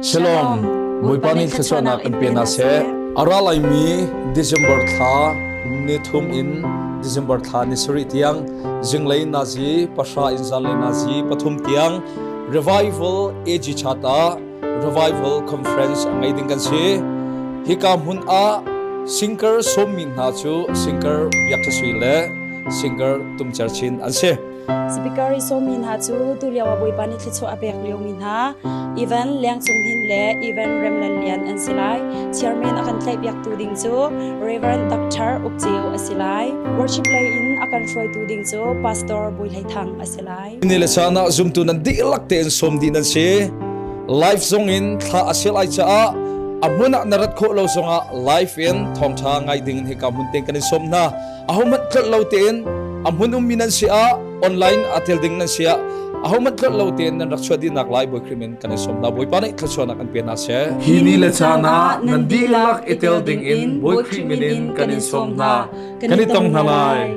Shalom. Bawipa nih thluachuahnak in pe hna seh. A ra laimi December thla ni thum in December thla ni sarih tiang zinglei nazi pahra in zanlei nazi pathum tiang Revival AG Chat ah Revival Conference a ngei ding kan si. Hika hmun ah singer sawmmi hna cu singer Biak Tha Sui le singer Tum Cer Chin an si. Speaker i sawmmi hna cu tulio ah Bawipa nih thluachuah a pek liomi hna Evan Leng Cung Hnin le Evan Rem Lal Lian an si lai. Chairman a kan tlaihpiaktu ding cu Reverend Dr. Uk Ceu a si lai. Worship lei in a kan hruaitu ding cu Pastor Bui Hlei Thang a si lai. Ni le caan ah zumtu nan dihlak tein sawm dih nan si. Live zong in thla a sial ai caah a hmun ah na rat khawh lo zongah live in thawngṭha ngai ding in hika hmun tein kan in sawm hna. Ahohmanh tlolh lo tein a hmun ummi nan si ah online a tel ding nan si ah ahohmanh tlolh lo tein nan rak chuah dihnak lai Bawi Khrih min kan i sawm hna. Bawipa nih thluachuahnak an pe hna seh. Hi ni le caan ah nan dihlak i tel ding in Bawi Khrih min in kan in sawm hna. Kan i tong hna lai.